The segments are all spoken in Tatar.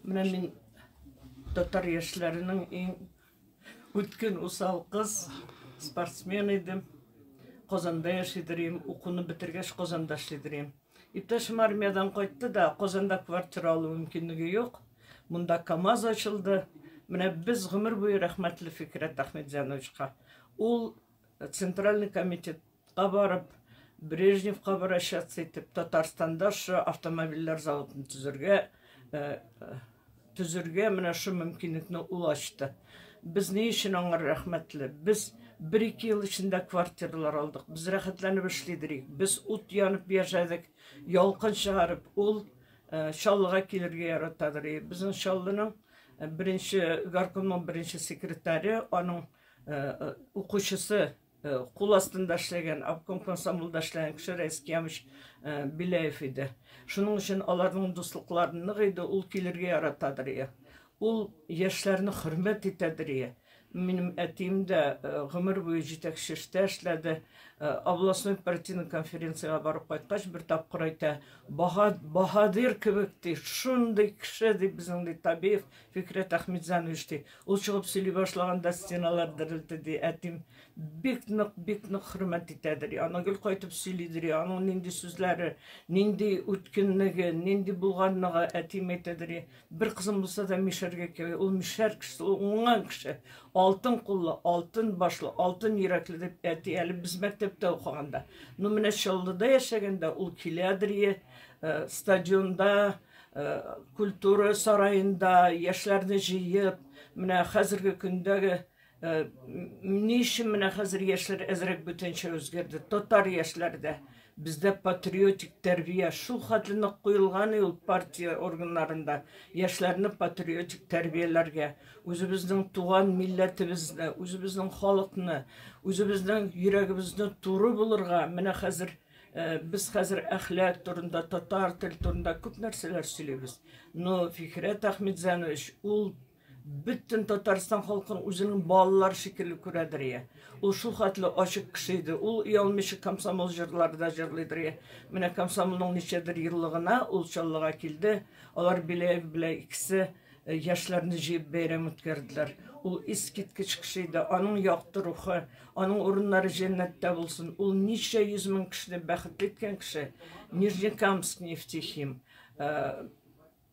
Менә мин татар яшьләренең иң үткен усал кыз, спортсмен идем. Казанда яшидер идем, укуны бетергәч Казанда эшлидер идем. Иптәшем армиядән кайтты да, Казанда квартира алу мөмкинлеге юк. Монда КАМАЗ ачылды. Менә без гомер буе рәхмәтле Фикрәт Ахметзяновичка. Ул Центральный комитетка барып, Брежневка обращаться итеп, Татарстанда шу автомобильләр заводын төзергә менә шу мөмкинлекне ул ачты. Без ни өчен аңа рәхмәтле? Без бер-ике ел эчендә квартиралар алдык. Без рәхәтләнеп эшлидек. Без ут янып яшәдек, ялкын чыгарып. Ул Чаллыга килергә яратадыр. Безнең Чаллының беренче горкомның беренче секретаре, аның укучысы, кул астында эшләгән, обком комсомолда эшләгән кеше Рәис Киямович Беляев иде. Шуның өчен аларның дуслыклары нык иде, ул килергә яратадыр. Ул яшьләрне хөрмәт итәдер. Минем әтием дә гомер буе җитәкче эштә эшләде. Областной партийный конференциягә барып кайткач, бер тапкыр әйтә, баһадир кебек ди, шундый кеше ди безнең ди Табиев Фикрәт Ахметзянович ди. Ул чыгып сөйли башлаганда стеналар дерелде ди. Әтием бик нык, бик нык хөрмәт итәдер. Аны гел кайтып сөйлидер. Аның нинди сүзләре, нинди үткенлеге, нинди булганлыгы әтием әйтәдер. Бер кызым булса да мишәргә кирәк. Ул мишәр кешесе, ул уңган кеше. Алтын куллы, алтын башлы, алтын йөрәкле дип әти әле без мәктәптә укыганда. Ну менә Чаллыда яшәгәндә ул киләдер, стадионда, культура сараенда яшьләрне җыеп, менә хәзерге көндәге ни өчен менә хәзер яшьләр әзрәк бүтәнчә үзгәрде? Татар яшьләрдә бездә патриотик тәрбия шул хәтле нык куелган ул партия органнарында яшьләрне патриотик тәрбияләргә, үзебезнең туган милләтебезне, үзебезнең халыкны, үзебезнең йөрәгебезне туры булырга. Менә хәзер без хәзер әхлак турында, татар тел турында күп нәрсәләр сөйлибез. Но Фикрәт Ахметзянович ул бөтен Татарстан халкын үзенең балалар шикелле күрәдер я. Ул шул хәтле ачык кеше иде. Ул оялмыйча комсомол җырлары да җырлыйдыр я. Менә комсомолның ничәдер еллыгына ул Чаллыга килде. Алар Беляев белән икесе яшьләрне җыеп бәйрәм үткәрделәр. Ул искиткеч кеше иде. Аның якты рухы, аның урыннары җәннәттә булсын. Ул ничә йөз мең кешене бәхетле иткән кеше. Нижнекамск нефтехим,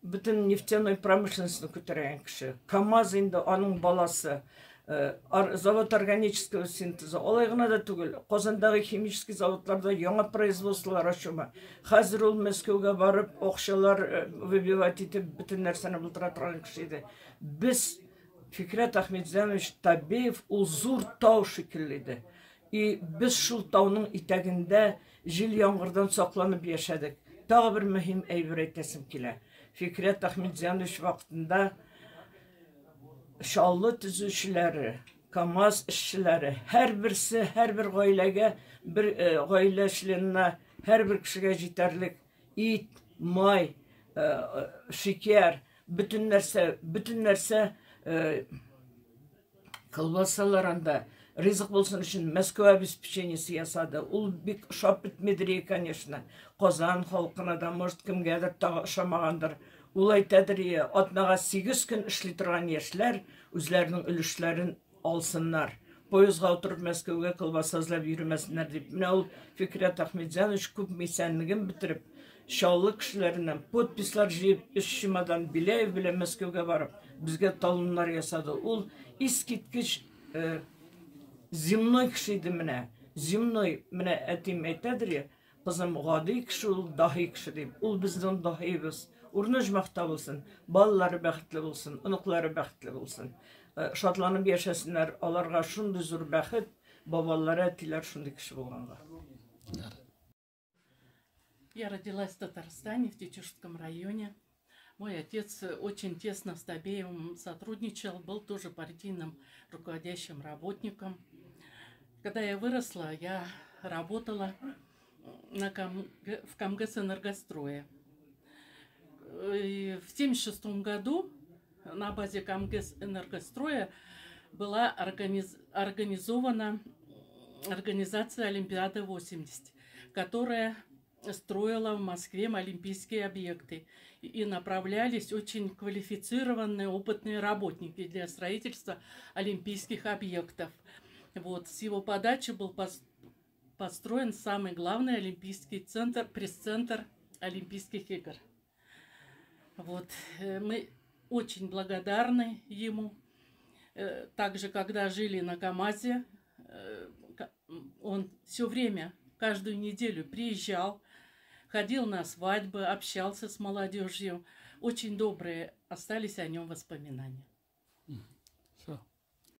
бөтен нефтяной промышленностьны күтәргән кеше. КАМАЗ инде аның баласы. Завод органического синтеза. Алай гына да түгел, Казандагы химический заводларда яңа производстволар ачума. Хәзер ул Мәскәүгә барып, акчалар выбивать итеп, бөтен нәрсәне булдыра торган кеше иде. Без Фикрәт Ахметзянович Табеев ул зур тау шикелле иде. И без шул тауның итәгендә җил яңгырдан сакланып яшәдек. Тагы бер мөһим әйбер әйтәсем килә. Фикрәт Ахметзянович вакытында Чаллы төзүчеләре, КАМАЗ эшчеләре, һәрберсе, һәрбер гаиләгә, бер гаилә членына, һәрбер кешегә җитәрлек ит, май, шикәр, бөтен нәрсә, бөтен нәрсә колбасалар анда ризык булсын өчен Мәскәү обеспечениесе ясады. Ул бик ошап бетмедер, конечно. Казан халкына да, может, кемгәдер тагы ошамагандыр. Ул әйтәдер, атнага 8 көн эшли торган яшьләр үзләренең өлешләрен алсыннар. Поездга утырып Мәскәүгә колбаса эзләп йөрмәсеннәр дип. Менә ул Фикрәт Ахметзянович күп мисәнлеген бетереп, Чаллы кешеләреннән подпислар җыеп, өч чемодан Беляев белән Мәскәүгә барып, безгә талоннар ясады. Ул искиткеч земной кеше иде менә. Земной, менә әтием әйтәдер я, кызым гади кеше ул, даһи кеше дип. Ул безнең даһиебез. Урыны оҗмахта булсын, балалары бәхетле булсын, оныклары бәхетле булсын. Шатланып яшәсеннәр, аларга шундый зур бәхет, бабалары, әтиләр шундый кеше булганга. Я родилась в Татарстане, в Тетюшском районе. Мой отец очень тесно с Табеевым сотрудничал, был тоже партийным руководящим работником. Когда я выросла, я работала в КамГЭС «Энергострое». И в 1976 году на базе КамГЭС «Энергостроя» была организована организация Олимпиады 80, которая строила в Москве олимпийские объекты. И направлялись очень квалифицированные, опытные работники для строительства олимпийских объектов. Вот, с его подачи был построен самый главный олимпийский центр, пресс-центр Олимпийских игр. Вот, мы очень благодарны ему. Также, когда жили на КамАЗе, он все время, каждую неделю приезжал, ходил на свадьбы, общался с молодежью. Очень добрые остались о нем воспоминания.